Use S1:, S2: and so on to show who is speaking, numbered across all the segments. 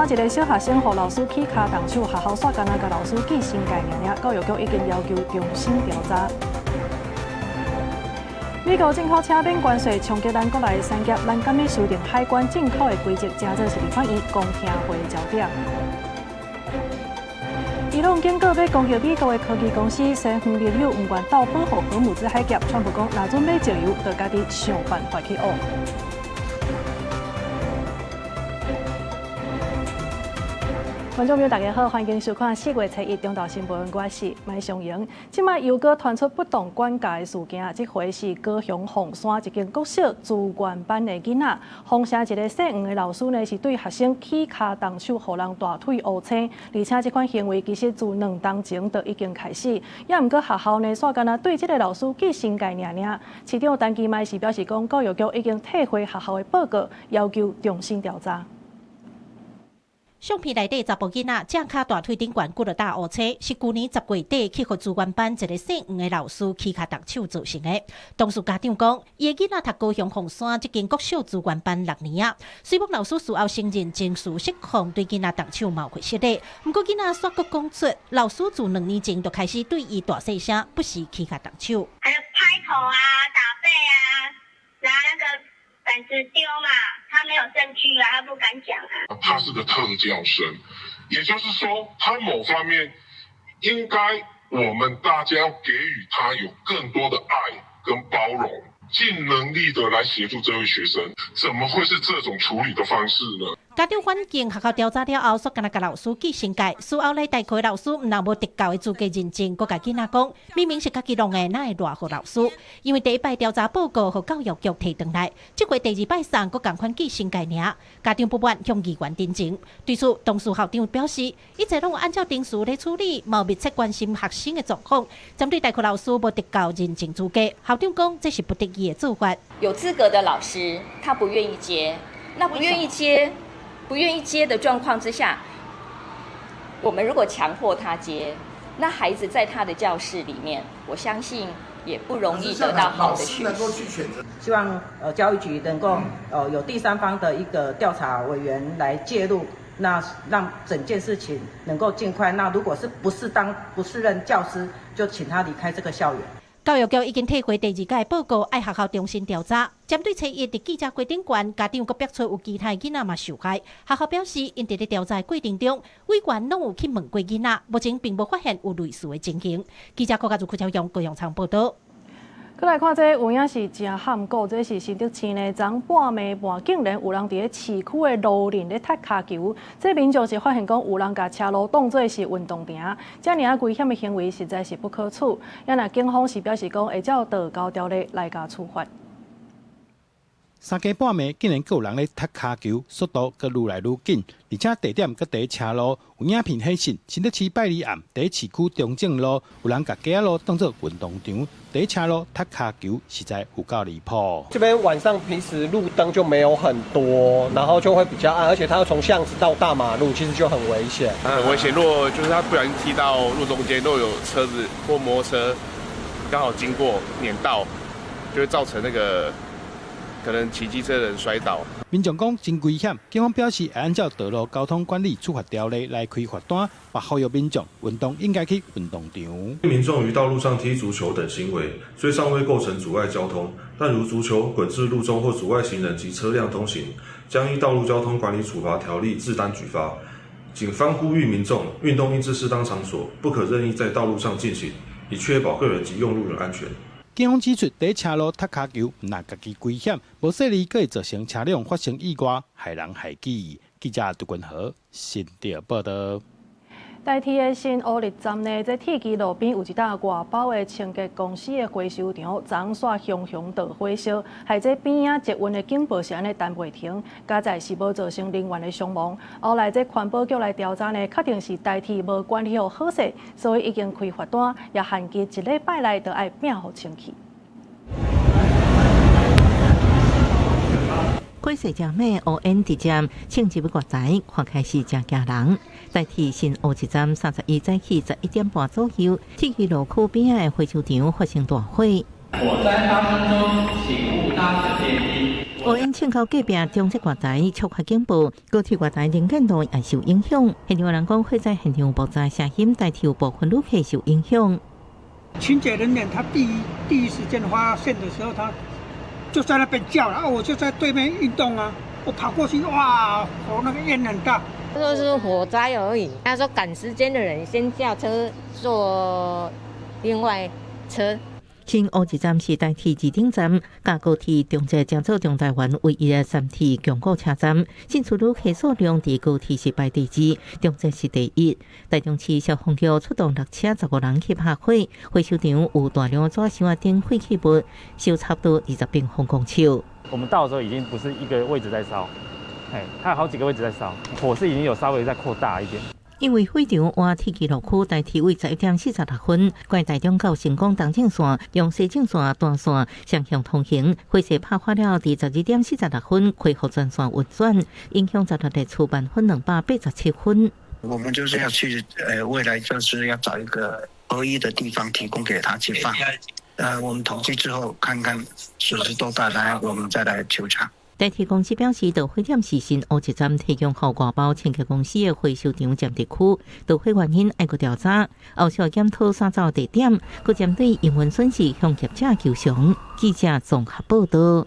S1: 一个小學生予老師起跤動手，學校煞干焦共老師記申誡爾爾，教育局已經要求重新調查。美國進口車免關稅衝擊咱國內的產業，咱敢欲修訂海關進口的規則，成做是立法院公聽會的焦點。伊朗警告欲攻擊美國的科技公司，西方盟友毋願鬥保護荷姆茲海峽，川普講若準買石油，就家己想辦法去學。觀眾朋友，大家好，歡迎收看4月初一中晝新聞，我是麥尚瑩。這擺又閣傳出不當管教的事件，這回是高雄鳳山一間國小資源班的囡仔，鳳城一个姓黃的老師呢，是對學生起跤動手，予人大腿烏青，而且這款行為其實自2冬前就已經開始，也毋過學校呢，煞干焦對這个老師記申誡爾爾。市長陳其邁是表示講，教育局已經退回學校的報告，要求重新調查。
S2: 相片內底查埔囡仔正跤大腿頂懸骨落大烏青，是舊年10月底去予資源班一个姓黃的老師起跤動手造成的。當事家長講，伊的囡仔讀高雄鳳山這間國小資源班6年啊，雖罔老師事後承認情緒失控，對囡仔動手嘛有失禮，毋過囡仔煞閣講出，老師自2年前就開始對伊大細聲，不時起跤動手，
S3: 還有拍頭啊、打背啊，拿那個板子丟嘛。他沒有證據啊，他不敢講啊。
S4: 他是個特教生，也就是說，他某方面應該我們大家要給予他有更多的愛跟包容，盡能力的來協助這位學生。怎麼會是這種處理的方式呢？
S2: 家長反映學校調查了後，煞干焦共老師記申誡。事後來代課的老師毋但無特教的資格認證，閣共囡仔講，明明是家己弄的，哪會賴予老師？因為第一擺調查報告予教育局提轉來，這回第二擺送閣仝款記申誡爾。家長不滿向議員陳情，對此當事校長表示，一切攏有按照程序來處理，嘛密切關心學生的狀況。針對代課老師無特教認證資格，校長講這是不得已的做法。
S5: 有資格的老師他不願意接，那不願意接。不願意接的狀況之下，我們如果強迫他接，那孩子在他的教室裡面，我相信也不容易得到好的學習。
S6: 希望教育局能夠有第三方的一個調查委員來介入，那讓整件事情能夠盡快。那如果是不適當不適任教師，就請他離開這個校園。
S2: 教育局已經退回第二屆報告，愛學校重新調查。針對初一佇記者會頂懸，家長閣逼出有其他囡仔嘛受害。學校表示，𪜶佇咧調查過程中，委員攏有去問過囡仔，目前並無發現有類似的情形。記者郭家如、柯超勇、高陽昌報道。
S1: 閣來看這有影是誠罕見，這是新竹市呢，昨半暝半竟然有人佇咧市區的路頂咧踢跤球。這民眾是發現講有人共車路當做是運動場，遮爾仔危險的行為實在是不可取。也若警方是表示講會照道交條例來共處罰。
S7: 三更半暝竟然閣有人咧踢跤球，速度閣愈來愈緊，而且地點閣佇車路。有影片顯示，新竹市拜二暗佇市區中正路，有人共街仔路當做運動場，佇車路踢跤球，實在有夠離譜。
S8: 這邊晚上平時路燈就沒有很多，然後就會比較暗，而且它要從巷子到大馬路，其實就很危險。
S9: 很危險，如果就是他不小心踢到路中間，如果有車子或摩托車剛好經過碾到，就會造成那個。可能騎機車的人摔倒。
S7: 民眾講真危險，警方表示會按照道路交通管理處罰條例來開罰單，嘛呼籲民眾運動應該去運動場。
S10: 民眾於道路上踢足球等行為，雖尚未構成阻礙交通，但如足球滾至路中或阻礙行人及車輛通行，將依道路交通管理處罰條例自單舉發。警方呼籲民眾運動應至適當場所，不可任意在道路上進行，以確保個人及用路人安全。
S7: 警方指出，佇車路踢跤球，毋但家己危險，無細膩閣會造成車輛發生意外，害人害己。記者杜君豪新竹報道。
S1: 台鐵的新烏日站呢，這鐵支路邊有一搭外包的清潔公司的回收場，昨煞熊熊大火燒，害這邊仔捷運的警報是按呢彈袂停，佳哉是無造成人員的傷亡。後來這環保局來調查呢，確定是台鐵無管理好好勢，所以已經開罰單，也限期一禮拜內就愛摒予清氣。
S11: 火勢誠猛，烏煙直接衝入外宅，看起來是誠驚人。台鐵新烏一站31早起11點半左右，鐵支路區邊仔的回收場發生大火。
S12: 火災發生中，請勿搭乘電梯。
S11: 烏煙衝到隔壁中捷月台，觸發警報，高鐵月台能見度也受影響。現場人講，火災現場爆炸聲響，代替有部分旅客受影響。
S12: 清潔人員他第一時間發現的時候，他就在那邊叫了，我就在對面運動啊，我跑過去，哇，火那個煙很大。
S13: 他說是火災而已，他說趕時間的人先叫車坐另外車。
S11: 新烏一站是台鐵二丁站，佮高鐵中捷成做中台灣唯一的三鐵共構車站。進出旅客數量佇高鐵是排第二，中捷是第一。台中市消防局出動六車15人去拍火，火燒場有大量紙箱等廢棄物，燒差不多20平方公尺。
S14: 我們到的時候已經不是一個位置在燒，哎，它有好幾個位置在燒，火勢已經有稍微再擴大一點。
S11: 因為火場倚鐵支路區，台鐵為11點46分，改台中到成功東正線用西正線單線雙向通行，火勢拍火了，佇12點46分恢復全線運轉，影響16列次慢分287分。
S15: 我們就是要去，未來就是要找一個合一的地方提供給他去放。我們統計之後，看看損失多大，來我們再來求償。
S11: 台鐵公司表示，導火點是新烏一站提供予外包清潔公司的回收場佔地區，導火原因愛閣調查，後續檢討散走地點，閣針對營運損失向業者求償。記者綜合報道。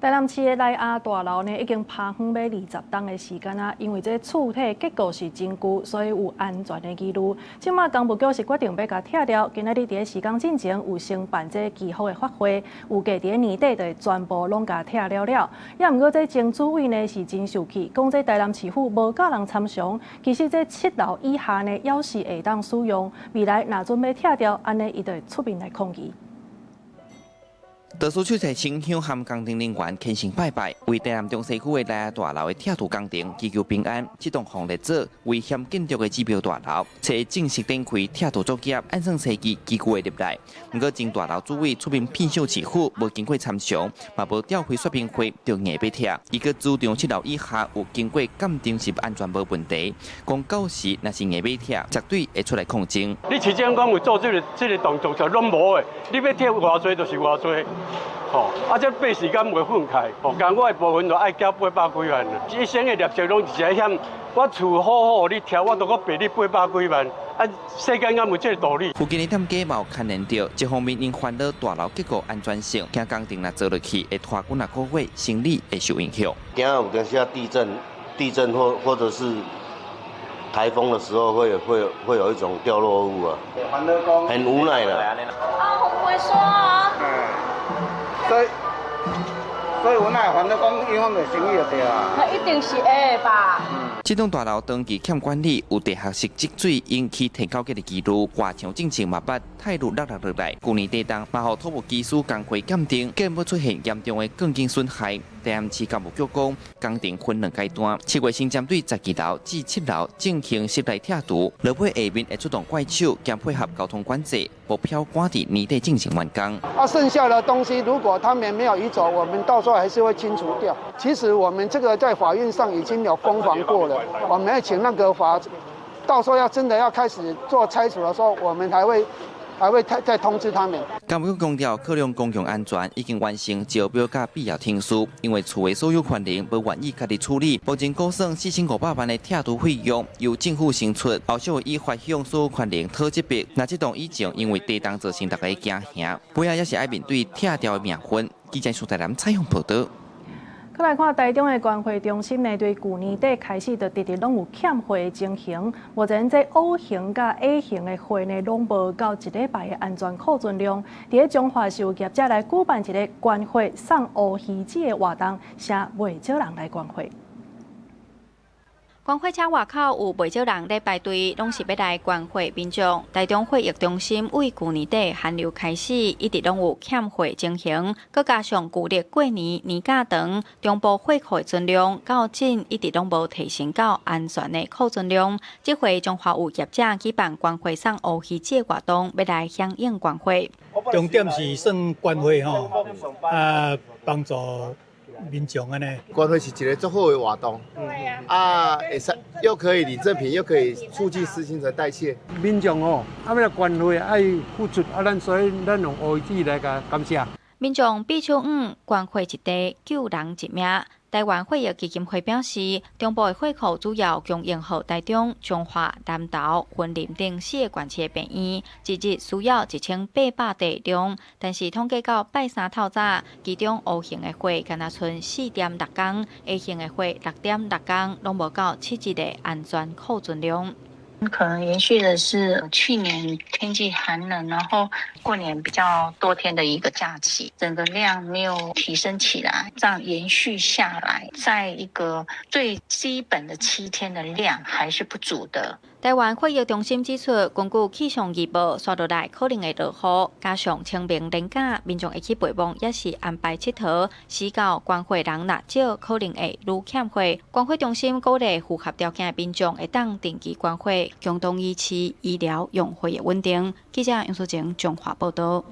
S1: 台南市的萊雅大樓呢，已經拍遠欲20冬的時間啊，因為這厝體結構是真舊，所以有安全的疑慮。這馬工務局是決定欲共拆掉。今仔日佇咧時工進前有先辦這祈福的法會，預計佇咧年底就會全部攏共拆了了。也毋過這曾主委呢是真受氣，講這台南市府無佮人參詳，其實這7樓以下呢，猶是會當使用。未來若準欲拆掉，按呢伊就會出面來抗議。
S16: 多數出席清香和工程人員虔誠拜拜，為台南中西區的萊雅大樓的拆除工程祈求平安。這棟予列做危險建築的指標大樓，初一正式展開拆除作業，按算初二機具會入來。毋過，曾大樓主委出面騙小市府，無經過參詳，嘛無召開說明會，就硬欲拆。伊閣主張七樓以下有經過鑑定是安全無問題，講到時若是硬欲拆，絕對會出來抗爭。
S17: 你市政講有做這個動作就攏無的，你欲拆偌濟就是偌濟。吼，啊，這八時間袂分開，吼，共我的部分就愛繳800幾萬啦。一生的業績攏是這險，我厝好好予你拆，我都閣賠你八百幾萬，啊，世間敢有這個道理？
S16: 附近的店家嘛有牽連著，一方面𪜶煩惱大樓結構安全性，驚工程若做落去會拖幾若個月，生理會受影響。
S18: 驚有當時地震、地震或者是颱風的時候會有一種掉落物啊，很無奈啦。
S19: 啊，紅會說啊。
S20: 所以阮也煩惱講影響著生意就對啊。
S19: 那一定是會吧。
S16: 這棟大樓長期欠管理，有地下室積水引起天口結的記錄，外牆進前嘛捌苔苔落落來。舊年底冬嘛予土木技師工會鑑定，見無出現嚴重的鋼筋損害。台南市工務局講，工程分兩階段，7月先針對12樓至7樓進行室內拆除，落尾下面會出動怪手兼配合交通管制，目標趕佇年底進行完工。
S21: 啊，剩下的東西如果他們沒有移走，我們到時候還是會清除掉。其實我們這個在法院上已經有攻防過了，我們要請那個法，到時候要真的要開始做拆除的時候，我們還會再通知他們。
S16: 工務局強調，考量公共安全，已經完成招標佮必要程序。因為厝的所有權人無願意家己處理，目前估算4500萬的拆除費用由政府承出，後續會依法向所有權人討這筆。若這棟以前因為地動造成大家驚嚇，尾仔也是愛面對拆掉的命運。記者蘇台南採訪報導。
S1: 閣來看台中的觀貨中心呢，對舊年底開始就直直攏有欠貨的情形。目前這 O 型佮 A 型的貨呢，攏無夠一禮拜的安全庫存量。佇咧彰化是有業者來舉辦一个捐貨送烏魚子的活動，誠袂少人來捐貨。
S22: 觀貨車外口有袂少人咧排隊，攏是欲來捐貨民眾。台中貨運中心為舊年底寒流開始，一直攏有欠貨情形，閣加上舊曆過年年假長，中部貨庫的存量到今一直攏無提升到安全的庫存量。這回彰化有業者舉辦捐貨送烏魚子的活動，欲來響應捐貨。
S23: 重點是算捐貨吼，啊幫助民眾按呢。
S24: 捐貨是一个足好的活動，啊，會使又可以領贈品，又可以促進新陳代謝。
S25: 民眾吼，啊欲來捐貨愛付出，啊，咱所以咱用烏魚子來共感謝。
S22: 民眾匕首五捐血一塊，救人一命。台灣血液基金會表示，中部的血庫主要供應予台中、彰化、南投、雲林等四个縣市的病院，一日需要1800袋量。但是統計到拜三透早，其中 O 型的血干焦賰4.6工，A 型的血6.6工，攏無夠7日的安全庫存量。
S3: 可能延續的是去年天氣寒冷，然後過年比較多天的一個假期，整個量沒有提升起來，這樣延續下來，在一個最基本的7天的量還是不足的。
S22: 台灣血液中心指出，根據氣象預報，紲落來可能會落雨，加上清明連假，民眾會去陪墓，抑是安排𨑨迌，死到捐血人若少，可能會愈欠血。捐血中心鼓勵符合條件的民眾會當定期捐血，共同維持醫療用血的穩定。記者楊淑靜彰化報道。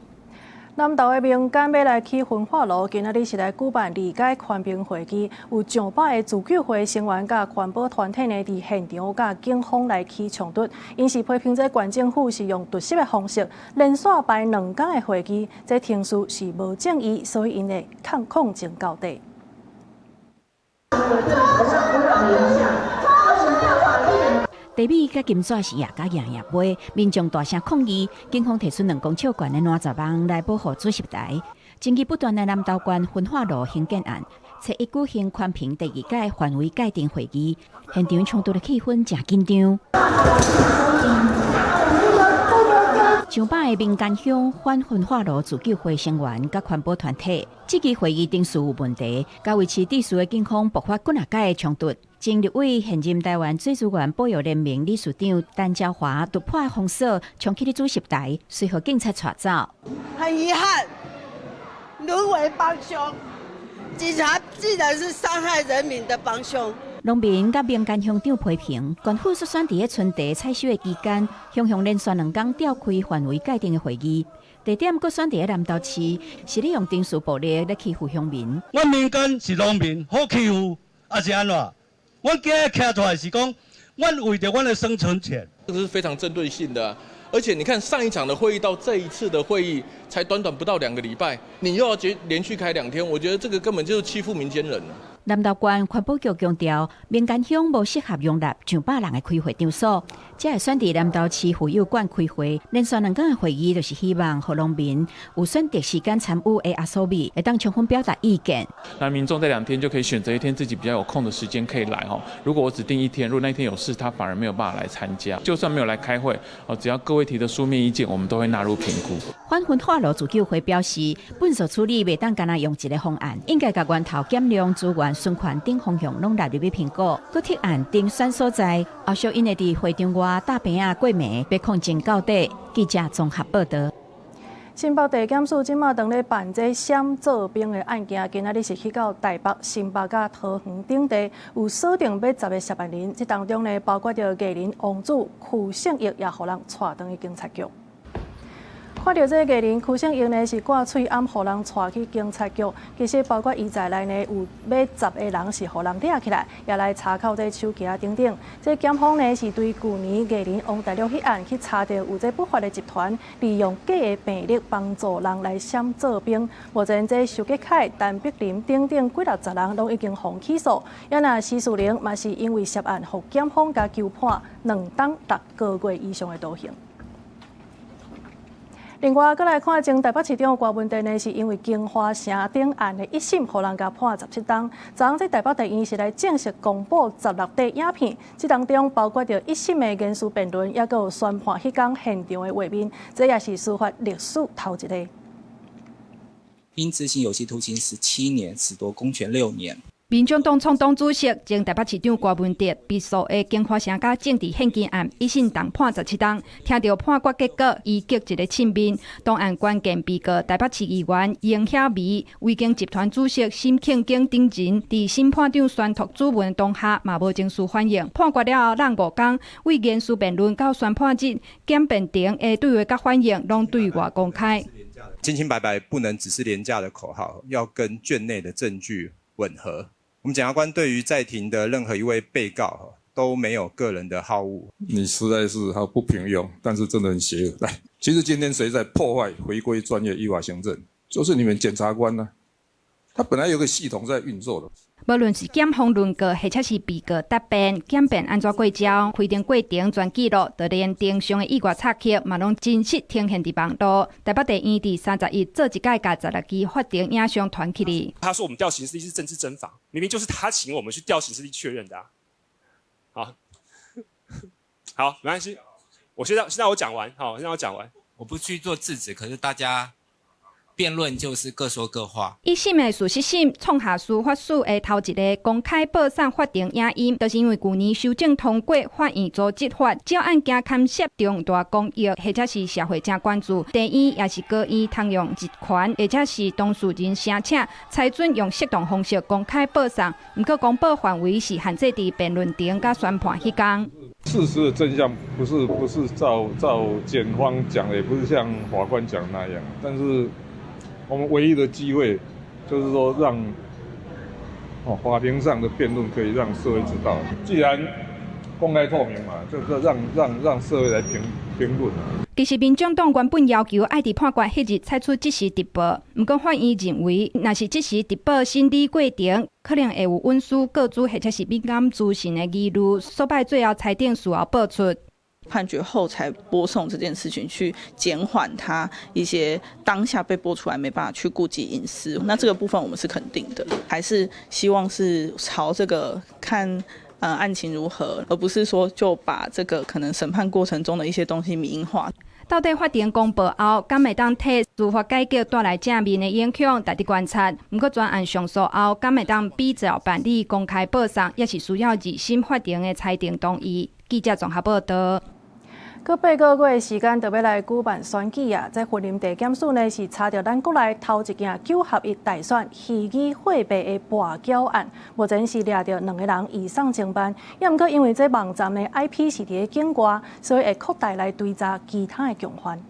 S1: 南投的民間欲來起焚化爐，今仔日是來舉辦二屆環評會議，有上百个自救會成員佮環保團體呢，佇現場佮警方來起衝突。𪜶是批評這縣政府是用突襲的方式，連續排兩工的會議，這程序是無正義，所以𪜶會抗抗爭到底。
S4: 茶米佮金紙是也佮贏贏賣，民眾大聲抗議，警方提出2公尺懸的爛閘網來保護主席台。爭議不斷的南投縣焚化爐興建案，初一舉行環評第二屆範圍界定會議，現場衝突的氣氛誠緊張。上百个民間鄉反焚化爐自救會成員佮環保團體，這次會議程序有問題，佮維持秩序的警方爆發幾若擺的衝突。前立委、現任臺灣水資源保育聯盟理事長陳昭華突破封鎖，衝去主席台，隨予警察帶走。
S5: 很遺憾，淪為幫兇，警察竟然是傷害人民的幫兇。
S4: 農民佮民間鄉長批評，縣府率先佇咧春茶採收的期間，雄雄連續兩工召開範圍界定的會議，地點閣選佇咧南投市，是咧用程序暴力來欺負鄉民。
S6: 阮民間是農民，好欺負，抑是按怎？阮今日徛出來是講，阮為著阮的生存權，
S25: 這是非常針對性的啊。而且你看上一場的會議到這一次的會議，才短短不到2個禮拜，你又要連續開2天，我覺得這個根本就是欺負民間人。
S4: 南投縣環保局強調，民間鄉無適合容納上百人的開會場所，才會選佇南投市婦幼館開會。連續兩工的會議，就是希望予農民有選擇時間參與的阿蘇米，會當充分表達意見。
S26: 那民眾在2天就可以選擇一天自己比較有空的時間可以來吼。如果我只定一天，如果那一天有事，他反而沒有辦法來參加。就算沒有來開會，哦，只要各位提的書面意見，我們都會納入評估。
S4: 反焚化爐自救會表示，糞埽處理袂當干焦用一个方案，應該共源頭減量、資源循環等方向攏納入去評估，閣提案甄選所在。後續𪜶會佇會場外搭棚仔過暝，欲抗爭到底。記者綜合報道。
S1: 新北地檢署這馬當咧辦這閃做兵的案件，今仔日是去到台北、新北佮桃園等地，有鎖定欲10个涉案人，這當中呢包括著藝人王子邱勝翊，也予人帶轉去警察局。看著這个藝人邱勝翊呢，是掛喙罨，予人帶去警察局。其實包括伊在內呢，有欲10个人是予人掠起來，也來查扣這手機仔等等。這檢方呢是對舊年藝人王大陸彼案去查著有這不法的集團，利用假的病歷幫助人來閃做兵。目前這徐杰凱、陳碧琳等等幾若十人攏已經予起訴。也若施淑玲嘛是因為涉案，予檢方共求判2冬6個月以上的徒刑。另外，閣來看前台北市長郭文哲呢，是因為京華城頂案的一審，予人共判17冬。昨昏，這台北地院是來正式公布16塊影片，這當中包括著一審的言詞辯論，抑閣有宣判彼工現場的畫面，這也是司法歷史頭一个。
S27: 應執行有期徒刑17年，褫奪公權6年。
S28: 民眾黨創黨主席、前台北市長郭文哲被訴的京華城佮政治獻金案，一審重判17冬。聽著判決結果，伊激一个凊面。當案關鍵被告台北市議員顏曉薇、維京集團主席沈慶京等人，佇審判長宣讀主文當下，嘛無情緒反應。判決了後，隔5工為言詞辯論到宣判日，檢辯庭的對話佮反應攏對外公開。
S29: 清清白白不能只是廉價的口號，要跟卷內的證據吻合。我們檢察官對於在庭的任何一位被告都沒有個人的好惡。
S30: 你實在是好不平庸，但是真的很邪惡。來，其實今天誰在破壞回歸專業依法行政，
S2: 就是你們檢察官呢，他本來有個系統在運作的。
S28: 無論是檢方論告，或者是被告答辯，檢辯按怎過招，開庭過程全記錄，就連庭上的意外插曲，嘛攏真實呈現佇網路。台北地院佇31做一擺共16支法庭影像傳起來。
S7: 他說我們調行事曆是政治偵防，明明就是他請我們去調行事曆確認的啊。好，好，沒關係，我現在我講完，好，現在我講完。
S27: 我不去做制止，可是大家辯論就是各說各話。
S28: 一審的事實審創下司法史的頭一个公開播送法庭影音，就是因為舊年修正通過法院組織法，這案件牽涉重大公益，或者是社會正關注，地院抑是高院通用職權，或者是當事人申請，才准用適當方式公開播送。毋過公布範圍是限制佇辯論庭佮宣判彼工。
S2: 事實的真相不是照檢方講的，也不是像法官講那樣，但是我們唯一的機會，就是說讓法庭上的辯論可以讓社會知道。既然公開透明嘛，就是讓社會來評論。
S28: 其實民眾黨原本要求愛佇判決彼日採取即時直播，毋過法院認為，若是即時直播審理過程，可能會有隱私、個資或者是敏感資訊的疑慮，所以最後裁定事後播出。
S8: 判決後才播送這件事情，去減緩他一些當下被播出來沒辦法去顧及隱私。那這個部分我們是肯定的，還是希望是朝這個看，案情如何，而不是說就把這個可能審判過程中的一些東西迷因化。
S28: 到底法庭公布後，敢會當替司法改革帶來正面的影響，值得觀察。毋過全案上訴後，敢會當比照辦理公開播送，也是需要二審法庭的裁定同意。記者綜合報道。
S1: 閣8個月的時間，就欲來舉辦選舉啊！這雲林地檢署呢，是查著咱國內頭一件九合一大選虛擬貨幣的跋筊案，目前是掠著兩個人移送偵辦。也毋過因為這網站的 IP 是佇咧境外，所以會擴大來追查其他的共犯。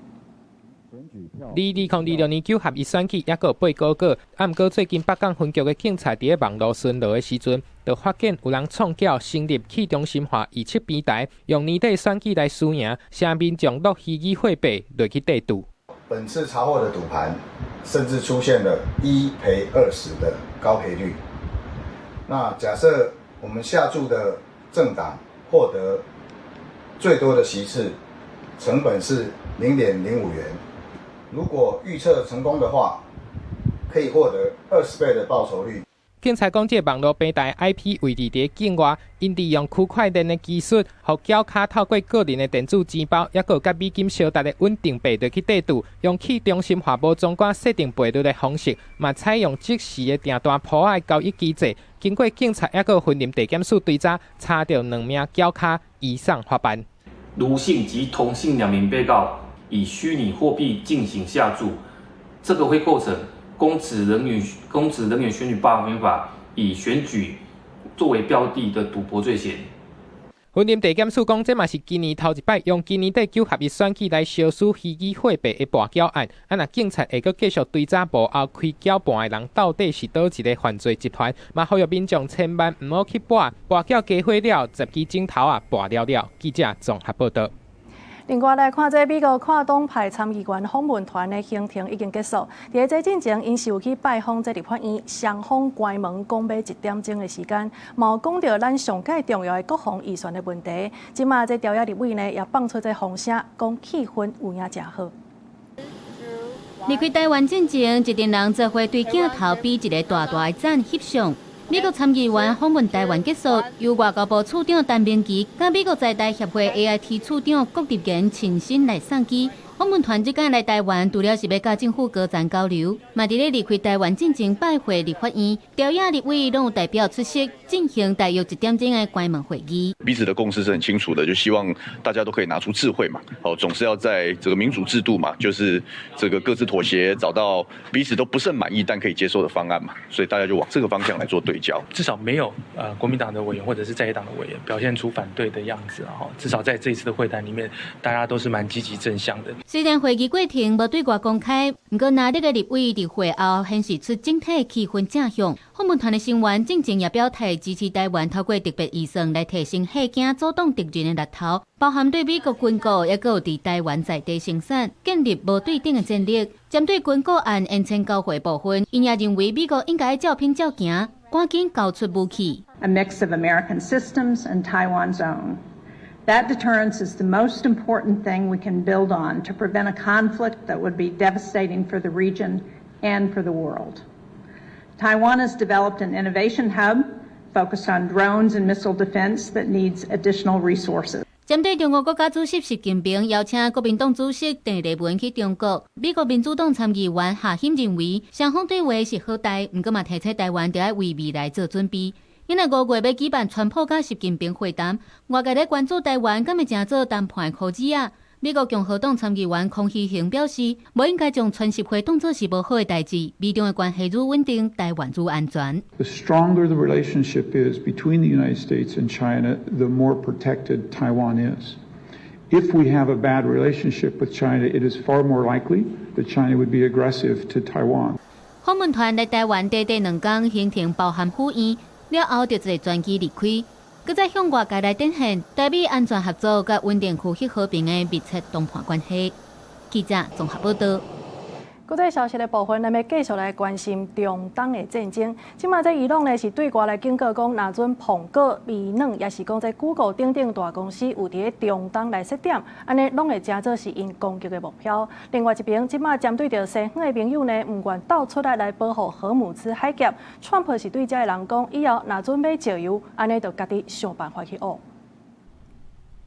S9: 離2026年九合一選舉猶閣有8個月，啊，毋過最近北港分局的警察佇咧網路巡邏的時陣，就發現有人創造成立去中心化預測平台，用年底選舉來輸贏，請民眾落虛擬貨幣落去綴賭。
S10: 本次查獲的賭盤，甚至出現了1賠20的高賠率。那假設我們下注的政黨獲得最多的席次，成本是0.05元。如果預測成功的話，可以獲得20倍的報酬率。
S9: 警察講，這个網路平台 IP 位置佇境外，𪜶利用區塊鏈的技術，予繳卡透過個人的電子錢包，猶閣佮美金相值的穩定幣落去綴賭，用去中心化無終端設定賠率的方式，嘛採用即時的訂單簿仔的交易機制。經過警察猶閣雲林地檢署追查，查著兩名繳卡移送法辦。
S12: 盧姓及童姓兩名被告以虛擬貨幣進行下注，這個會構成公職人員選舉罷免法以選舉作為標的的賭博罪嫌。
S9: 雲林地檢署講，這嘛是今年頭一擺用今年底九合一選舉來相輸虛擬貨幣的跋筊案。啊，若警察會閣繼續追查幕後開攪盤的人到底是佗一个犯罪集團，嘛呼籲民眾千萬毋好去跋，跋筊加火了，10支指頭啊跋了了。記者綜合報道。
S1: 另外來看，這美國跨黨派參議員訪問團的行程已經結束。佇咧這進前，𪜶是有去拜訪這立法院，雙方關門講欲一點鐘的時間，嘛有講著咱上蓋重要的國防預算的問題。這馬這朝野立委呢也放出這風聲，講氣氛有影誠好。
S13: 離開台灣進前，一陣人做伙對鏡頭比一个大大的讚翕相。美國參議員訪問台灣結束，由外交部次長陳明騏、佮美國在台協會 AIT 次長郭立言親身來送機。訪問團這擺來台灣，除了是欲佮政府高層交流，嘛佇咧離開台灣進前拜會立法院，朝野立委攏有代表出席，進行大約一點鐘的關門會議。
S14: 彼此的共識是很清楚的，就希望大家都可以拿出智慧嘛。哦，總是要在這個民主制度嘛，就是這個各自妥協，找到彼此都不甚滿意但可以接受的方案嘛。所以大家就往這個方向來做對焦。
S15: 至少沒有國民黨的委員或者是在野黨的委員表現出反對的樣子啊。至少在這一次的會談裡面，大家都是蠻積極正向的。
S13: 雖然會議過程無對外公開，毋過藍綠的立委佇會後顯示出整體氣氛正向。訪問團的成員進前也表態支持台灣透過特別預算來提升嚇驚阻擋敵人的力頭，包含對美國軍購，抑閣有佇台灣在地生產，建立無對等的戰力。針對軍購案延簽交會部分，𪜶也認為美國應該照品照行，趕緊交出武器。
S11: A mix of American systems and Taiwan's own. That deterrence is the most important thing we can build on to prevent a conflict that would be devastating for the region and for the world. Taiwan has developed an innovation hub focused on drones and missile defense that needs additional resources.
S13: 針對中國國家主席習近平邀請國民黨主席鄭麗文去中國，美國民主黨參議員夏欣認為，雙方對話是好代，毋過嘛提醒台灣著愛為未來做準備。因為五月欲舉辦川普佮習近平會談，外界咧關注台灣敢會成做談判的箍子仔。美國共和黨參議員康希恒表示，無應該將川習會當做是無好的代誌，美中的關係愈穩定，台灣愈安全。
S16: The stronger the relationship is between the United States and China, the more protected Taiwan is. If we have a bad relationship with China, it is far more likely that China would be aggressive to Taiwan.
S13: 訪問團來台灣短短2工，行程包含赴宴，了後就坐專機離開，閣再向外界來展現台美安全合作佮穩定區域和平的密切談判關係。記者綜合報道。
S1: 國際消息的部分，咱欲繼續來關心中東的戰爭。這馬這伊朗呢是對外來警告講，若準蘋果、微軟，抑是講這 Google 等等大公司有佇咧中東來設點，按呢攏會成做是𪜶攻擊的目標。另外一邊，這馬針對著西方的盟友呢，毋願鬥出來來保護荷姆茲海峽。川普是對遮的人講，以後若準欲石油，按呢就家己想辦法去挖。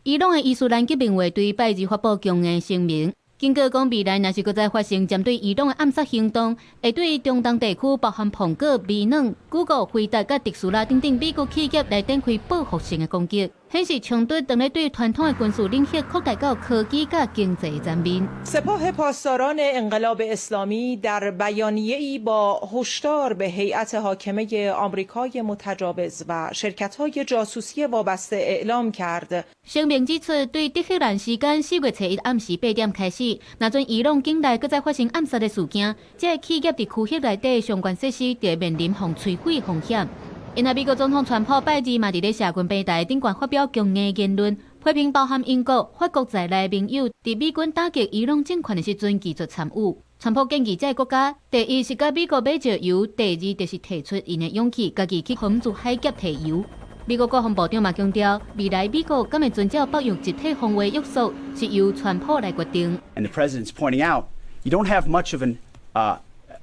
S13: 伊朗的伊斯蘭革命衛隊拜二發布強硬聲明。警告講，未來若是閣再發生針對伊朗的暗殺行動，會對中東地區包含蘋果、微軟、Google、輝達佮特斯拉等等美國企業來展開報復性的攻擊，顯示衝突當咧對傳統的軍事領域擴大到科技佮經濟層面。
S17: سپاه پاسداران انقلاب اسلامی در بیانیه‌ای با هشدار به هیئت حاکمه آمریکای متجاوز و شرکت‌های جاسوسی وابسته اعلام کرد。
S13: 聲明指出，對德黑蘭時間4月初一暗時8點開始，若準伊朗境內閣再發生暗殺的事件，這个企業佇區域內底相關設施就會面臨予摧毀風險。因為美國總統川普拜二嘛佇咧社群平台頂懸發表強硬言論，批評包含英國、法國在內的盟友，佇美軍打擊伊朗政權的時陣拒絕參與。川普建議這个國家，第一是佮美國買石油，第二就是提出𪜶的勇氣，家己去荷姆茲海峽提油。美國國防部長嘛強調，未來美國敢會遵照北約集體防衛約束，是由川普來決定。
S18: And the president's pointing out, you don't have much of an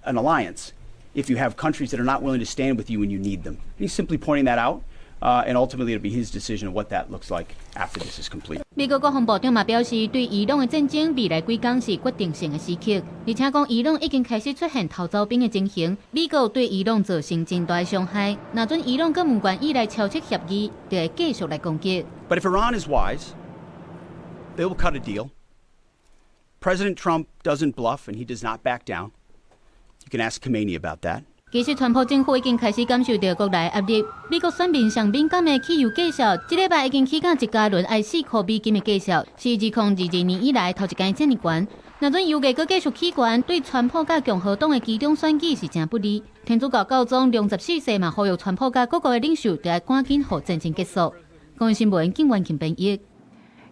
S18: alliance if you have countries that are not willing to stand with you when you need them. He's simply pointing that out, and ultimately it'll be his decision of what that looks like after this is complete.
S13: 美國國防部長嘛表示，對伊朗的戰爭未來幾工是決定性的時刻，而且講伊朗已經開始出現逃走兵的情形，美國對伊朗造成真大的傷害。若準伊朗閣毋願意來簽署協議，就會繼續來攻擊。
S18: But if Iran is wise, they will cut a deal. President Trump doesn't bluff and he does not back down. You can ask Khamenei about that.
S13: 其實，川普政府已經開始感受著國內壓力。美國選民上敏感的汽油價數，這禮拜已經起到一加侖愛4箍美金的價數，是2022年以來頭一擺遮爾懸。若準油價閣繼續起懸，對川普佮共和黨的期中選舉是誠不利。天主教教宗良十四世嘛呼籲川普佮各國的領袖，著愛趕緊予戰爭結束。公視新聞，景元慶編譯。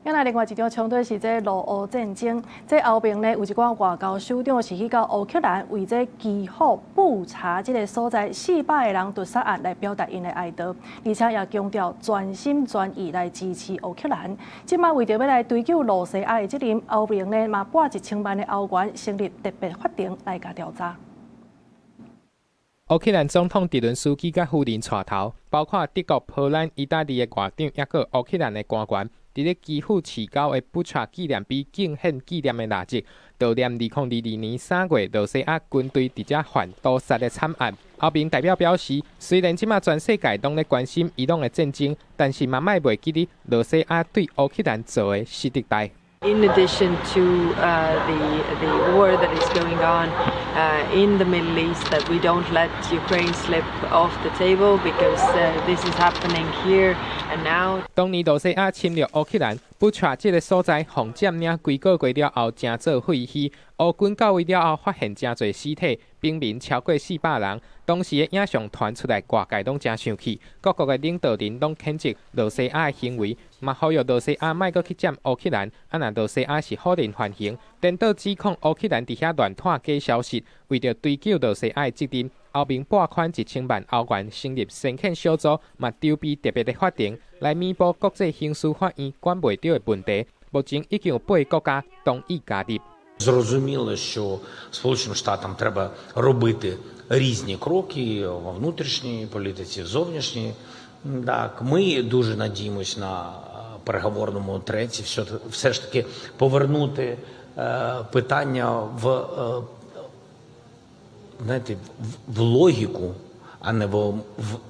S1: 另外一場衝突是這俄烏戰爭，這歐盟呢有一寡外交首長是去到烏克蘭為這基輔布查這个所在400个人屠殺案來表達𪜶的哀悼，而且也強調全心全意來支持烏克蘭。這馬為著欲來追究羅西亞的責任，歐盟呢嘛撥1000萬的歐元成立特別法庭來共調查。
S9: 烏克蘭總統澤倫斯基佮夫人帶頭，包括德國、波蘭、意大利的外長，抑閣烏克蘭的官員，佇咧基輔市郊的布查紀念碑敬獻紀念的蠟燭，悼念2022年3月羅西亞軍隊佇遮犯屠殺的慘案。歐盟代表表示，雖然這馬全世界攏咧關心伊朗的戰爭，但是嘛莫袂記得羅西亞對烏克蘭做的失職代。
S19: In addition to the war that is going on in the Middle East, that we don't let Ukraine slip off the table because this is happening here and now.
S9: 當年羅西亞侵略烏克蘭，布查這个所在，予佔領幾个月了後，成做廢墟。烏軍到位了後，發現誠濟屍體，平民超過400人。當時的影像傳出來，外界攏誠生氣，各國的領導人攏譴責羅西亞的行為，嘛呼籲羅西亞莫閣去佔烏克蘭。啊，若羅西亞是否認犯行，顛倒指控烏克蘭佇遐亂傳假消息，為著追究羅西亞的責任，歐盟撥款1000萬歐元成立先遣小組，嘛籌備特別的法庭來彌補國際刑事法院管袂著的問題。目前已經有八个國家同意加入。
S3: Зрозуміло, що Сполученим Штатам треба робити різні кроки во внутрішній політиці, в зовнішній. Так, ми дуже надіємось на переговорному треці все, все ж таки повернути питання знаєте, в логіку, а не в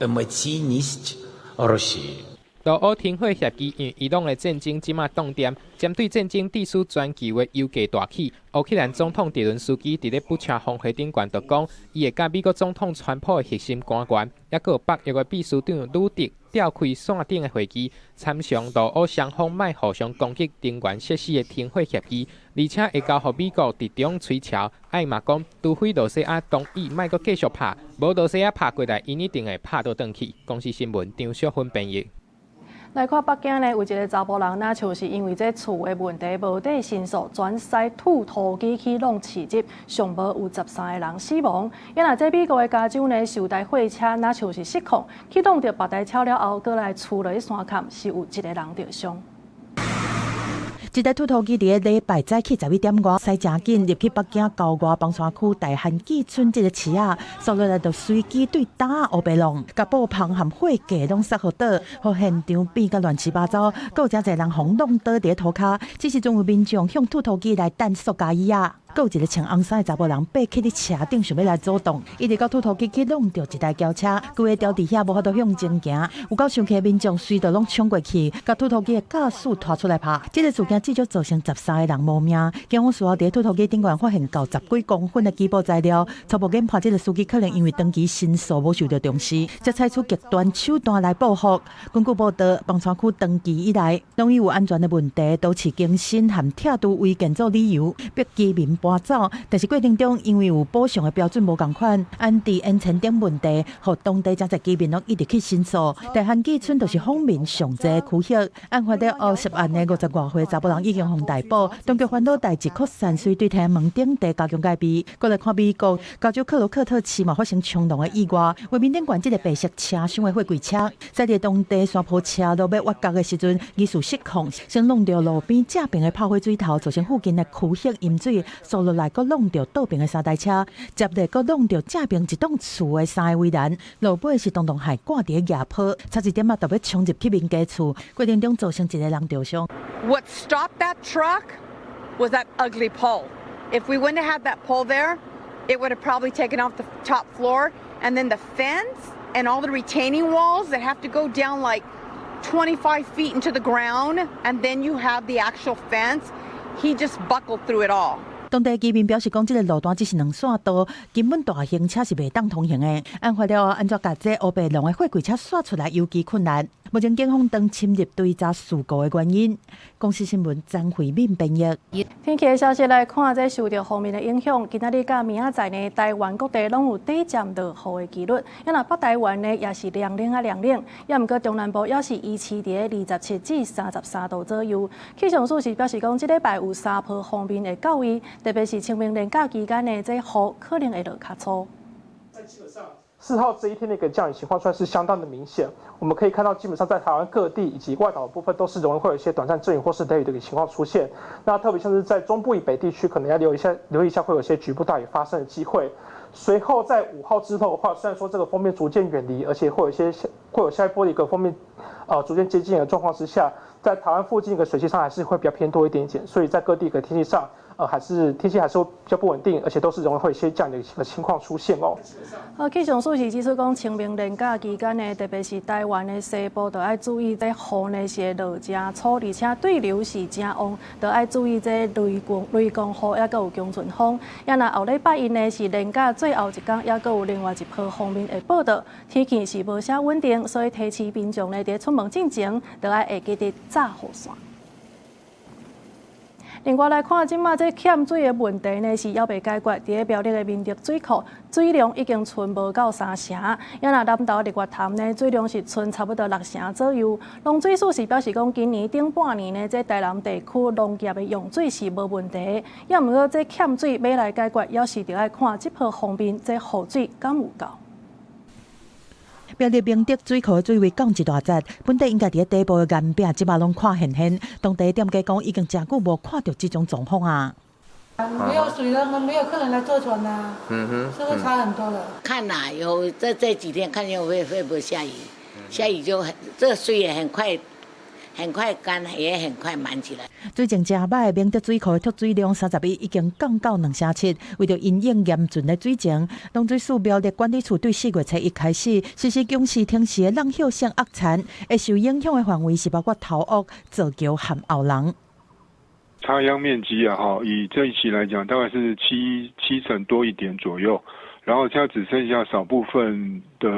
S3: емоційність Росії.
S9: 羅烏停火協議因伊朗的戰爭這馬凍定，針對戰爭致使全球的油價大起。烏克蘭總統澤倫斯基佇咧布查峰會頂懸就講，伊會佮美國總統川普的核心官員，抑閣有北約的秘書長呂德召開線頂的會議，參詳羅烏雙方莫互相攻擊能源設施的停火協議，而且會交予美國佇中吹橋。伊嘛講，除非羅西亞同意莫閣繼續拍，無羅西亞拍過來，𪜶一定會拍倒轉去。公視新聞張小芬編譯。
S1: 來看北京呢，有一个查埔人，若像是因為這厝的問題無得申訴，轉駛兔塗機去弄飼汁，上無有13个人死亡。啊若這美國的加州呢，受台貨車若像是失控，去撞著別台車了後，閣來趨落去山崁，是有一个人著傷。
S5: 這台兔塗機佇咧禮拜早起11點外，駛誠緊入去北京郊外房山區大漢記村這个市仔，紲落來就隨機對擔仔烏白弄，共布棚和貨架攏摔予倒，予現場變甲亂七八糟，閣有誠濟人予弄倒佇咧塗跤。這時陣有民眾向兔塗機來擲塑膠椅仔。閣有一个穿紅衫的查埔人爬起佇車頂，想欲來阻擋，一直到兔塗機去弄著一台轎車，規个牢佇遐無法度向前行，有夠生氣的民眾隨著攏衝過去，共兔塗機的駕駛拖出來拍。這个事件至少造成13个人無命。警方事後佇兔塗機頂懸發現到10幾公分的起爆材料，初步研判這个司機可能因為長期申訴無受著重視，才採取極端手段來報復。根據報道，房山區長期以來攏以有安全的問題、都市更新和拆除違建做理由，逼居民搬走。但是過程中因為有補償的標準無仝款，安置煙塵等問題，予當地誠濟居民攏一直去申訴。大漢記村就是訪民上濟區域，案發了後涉案的50外歲查埔人已經予逮捕，當局煩惱代誌擴散，所以對天安門等地加強戒備。過來看美國加州克羅克特市嘛發生衝撞的意外，畫面頂懸這个白色車廂的貨櫃車，駛佇當地山坡車路欲越角的時陣，疑似失控，先挵著路邊正爿的炮火水頭，造成附近的區域淹水，紲落來閣挵著倒爿的三台車，接著閣挵著正爿一棟厝的三个圍欄，落尾是當當還掛佇咧牙坡，差一點仔就欲衝入去民家厝，過程中造成一个人著傷。
S6: What stopped that truck was that ugly pole. If we wouldn't have had that pole there, it would have probably taken off the top floor, and then the fence and all the retaining walls that have to go down like 25 feet into the ground, and then you have the actual fence. He just buckled through it all.
S5: 當地居民表示，講這个路段只是兩線道，根本大型車是袂當通行的。案發了後，按怎共這烏白弄的貨櫃車徙出來尤其困難。目前警方正深入追查事故的原因。公視新聞張惠敏編譯。
S1: 天氣的消息來看，這受著鋒面的影響，今仔日佮明仔載呢，台灣各地攏有短暫落雨的幾率。啊若北台灣呢，也是涼冷啊涼冷。也毋過中南部猶是維持佇27至33度左右。氣象署是表示講，這禮拜有三波鋒面會到位，特別是清明連假期間呢，這雨可能會落較粗。
S20: 4號這一天的一個降雨情況算是相當的明顯，我們可以看到，基本上在台灣各地以及外島的部分都是容易會有一些短暫陣雨或是雷雨的一個情況出現。那特別像是在中部以北地區，可能要留意一下，會有一些局部大雨發生的機會。隨後在5號之後的話，雖然說這個鋒面逐漸遠離，而且會有下一波的一個鋒面，逐漸接近的狀況之下，在台灣附近的水汽上還是會比較偏多一點點，所以在各地的天氣上，還是天氣還是會比較不穩定，而且都是容易會有一些降雨的一個情況出現哦。
S1: 好，氣象署是指出講，清明連假期間呢，特別是台灣的西部，著愛注意這雨呢是會落誠粗，而且對流是誠旺，著愛注意這雷公雨，抑閣有強陣風。啊若後禮拜一呢是連假最後一工，抑閣有另外一波鋒面會報到，天氣是無啥穩定，所以提醒民眾呢，佇出門進前，著愛會記得紮雨傘。另外來看，這馬這欠水的問題呢是猶未解決。佇咧苗栗的明德水庫水量已經賰無夠三成，也若南投日月潭呢水量是賰差不多六成左右。農水署是表示講，今年頂半年呢，這台南地區農業的用水是無問題。也毋過這欠水欲來解決，猶是著愛看這波鋒面這雨水敢有夠。
S5: 苗栗明德水庫的水位降一大截，本底應該佇咧底部的岩壁，這馬攏看現現。當地店家講，已經誠久無看著這種狀況啊。
S4: 沒有水了，沒有客人來坐船啦。是會差很多了。
S7: 看啦，有這幾天看見會不會下雨？下雨就很，這個水也很快，很快乾，也很快滿起來。
S5: 水情誠䆀，明德水庫的蓄水量31，已經降到2成7。為著因應嚴峻的水情，農水署苗栗管理處對4月初一開始實施強時停時的落葉性壓田，會受影響的範圍是包括頭屋、造橋和後廊。
S21: 插秧面積啊，哈，以這一期來講，大概是七成多一點左右，然後現在只剩下少部分的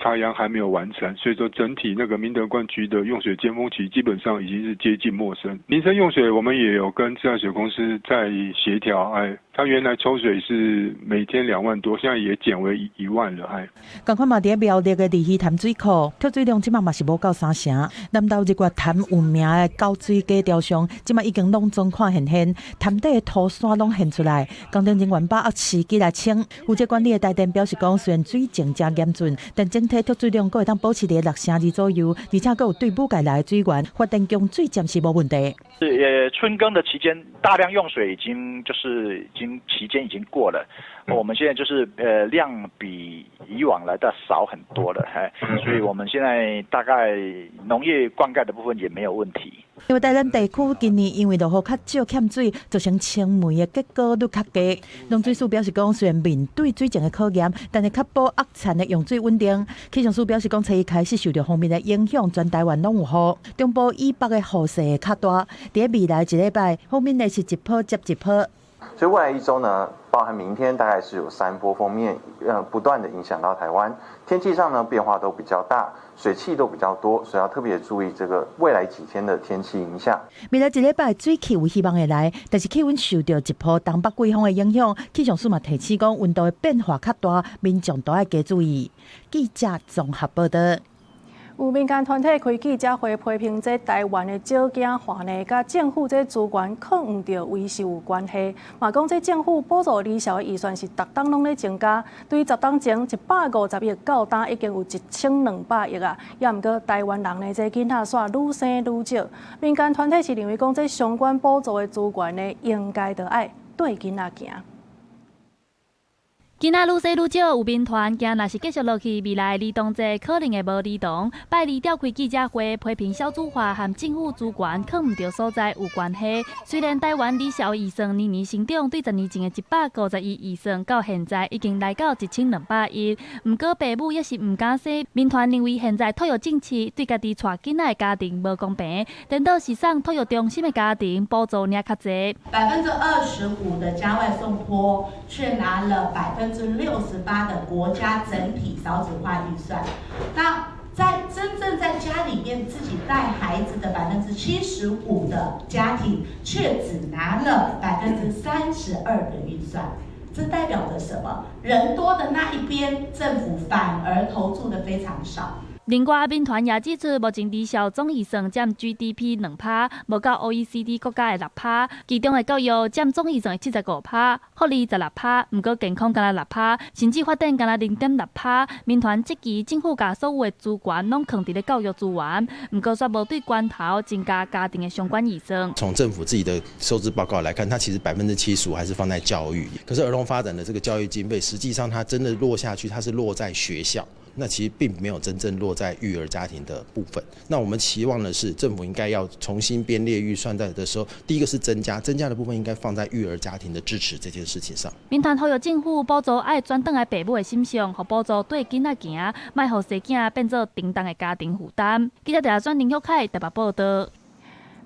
S21: 插秧還沒有完成，所以說整體那個明德灌區的用水尖峰期基本上已經是接近末聲。民生用水我們也有跟自來水公司在協調，哎，他原來抽水是每天2萬多，現在也減為1萬了，哎。
S5: 仝款嘛，佇苗栗的二魚潭水庫，蓄水量這馬嘛是無夠三成。南投日月潭有名的高水假雕像，這馬已經攏總看現現，潭底的土山攏現出來。工程人員把握時機來清。負責管理的台電表示講，雖然水情誠嚴峻，但整體蓄水量閣會當保持佇6成2左右，而且閣有對武界來的水源，發電供水暫時無問題。
S22: 是春耕的期間，大量用水已經就是已經期間已經過了，我們現在就是量比以往來的少很多了，所以我們現在大概農業灌溉的部分也沒有問題。
S5: 因為台南地區今年因為落雨較少欠水，造成青梅的結果率較低。農水署表示講，雖然面對水情的考驗，但是確保壓田的用水穩定。氣象署表示講，初一開始受著鋒面的影響，全台灣攏有雨，中部以北的雨勢會較大。佇未來一禮拜，鋒面會是一波接一波。
S23: 所以未來一周呢，包含明天大概是有三波鋒面，不斷的影響到台灣，天氣上呢變化都比較大，水汽都比較多，所以要特別注意這個未來幾天的天氣影響。
S5: 未來一禮拜水汽有希望會來，但是氣溫受著一波東北季風的影響，氣象署嘛提醒講溫度的變化較大，民眾都愛加注意。記者綜合報導。
S1: 有民間團體開記者會批評，這台灣的少子化呢，佮政府這資源囥毋著位是有關係。嘛講這政府補助兒少的預算是逐冬攏咧增加，對10冬前150億到今已經有1200億啊。也毋過台灣人呢，這囡仔煞愈生愈少。民間團體是認為講，這相關補助的資源呢，應該著愛綴囡仔行。
S13: 囡仔愈生愈少，有民團驚，若是繼續落去，未來兒童節可能會無兒童。拜二召開記者會，批評少子化和政府資源囥毋著所在有關係。雖然台灣兒少預算年年成長，對10年前的150億預算，到現在已經來到1200億。毋過爸母猶是毋敢生。民團認為現在托育政策對家己帶囡仔的家庭無公平，顛倒是送托育中心的家庭補助領較濟。
S24: 25%的家外送托，卻拿了68%的國家整體少子化預算，那在真正在家裡面自己帶孩子的75%的家庭，卻只拿了32%的預算，這代表着什麼？人多的那一邊，政府反而投注的非常少。
S13: 另外，民團也指出，目前兒少總預算佔 GDP 2%，無夠 OECD 國家的6%。其中的教育佔總預算的75%，福利16%，毋過健康干焦6%，甚至發展干焦0.6%。民團質疑政府共所有的資源攏囥佇咧教育資源，毋過卻無對關頭增加家庭的相關預算。
S25: 從政府自己的收支報告來看，它其實75%還是放在教育，可是兒童發展的這個教育經費，實際上它真的落下去，它是落在學校。那其實並沒有真正落在育兒家庭的部分。那我們期望的是，政府應該要重新編列預算在的時候，第一個是增加，增加的部分應該放在育兒家庭的支持這件事情上。
S13: 民團呼籲政府補助愛轉轉來爸母的心上，予補助綴囡仔行，莫予生囝變做沉重的家庭負擔。記者鄭轉林旭凱台北報導。